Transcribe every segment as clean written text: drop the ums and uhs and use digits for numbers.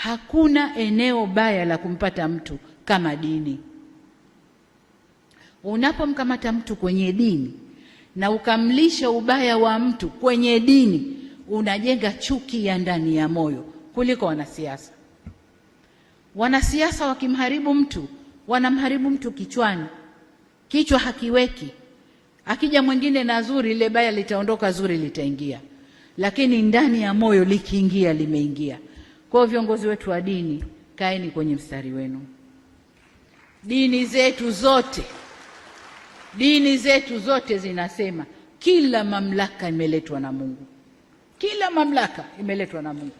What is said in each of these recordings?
Hakuna eneo baya la kumpata mtu kama dini. Unapomkamata mtu kwenye dini na ukamlisha ubaya wa mtu kwenye dini, unajenga chuki ya ndani ya moyo kuliko wanasiasa. Wanasiasa wakimharibu mtu, wanamharibu mtu kichwani, kichwa hakiweki. Akija mwingine na zuri, ile baya litaondoka, zuri litaingia, lakini ndani ya moyo likiingia, limeingia. Kwa hiyo viongozi wetu wa dini, kaeni kwenye mstari wenu. Dini zetu zote, dini zetu zote zinasema kila mamlaka imeletwa na Mungu, kila mamlaka imeletwa na Mungu.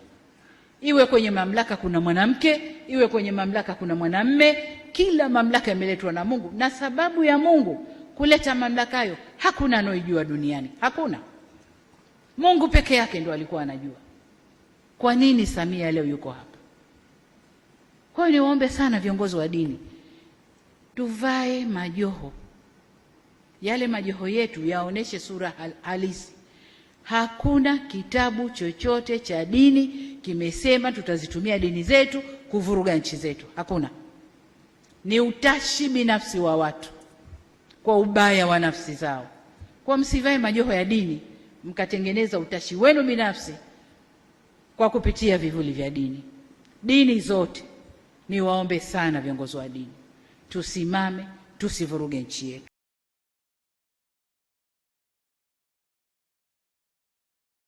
Iwe kwenye mamlaka kuna mwanamke, iwe kwenye mamlaka kuna mwanamme, kila mamlaka imeletwa na Mungu, na sababu ya Mungu kuleta mamlaka hayo hakuna anaijua duniani, hakuna. Mungu peke yake ndo alikuwa anajua. Kwa nini Samia leo yuko hapa? Kwa hiyo niwaombe sana viongozi wa dini, tuvae majoho yale, majoho yetu yaoneshe sura halisi. Hakuna kitabu chochote cha dini kimesema tutazitumia dini zetu kuvuruga nchi zetu. Hakuna. Ni utashi binafsi wa watu kwa ubaya wa nafsi zao. Kwa msivae majoho ya dini mkatengeneza utashi wenu binafsi kwa kupitia vivuli vya dini. Dini zote, niwaombe sana viongozi wa dini, tusimame, tusivuruge nchi yetu.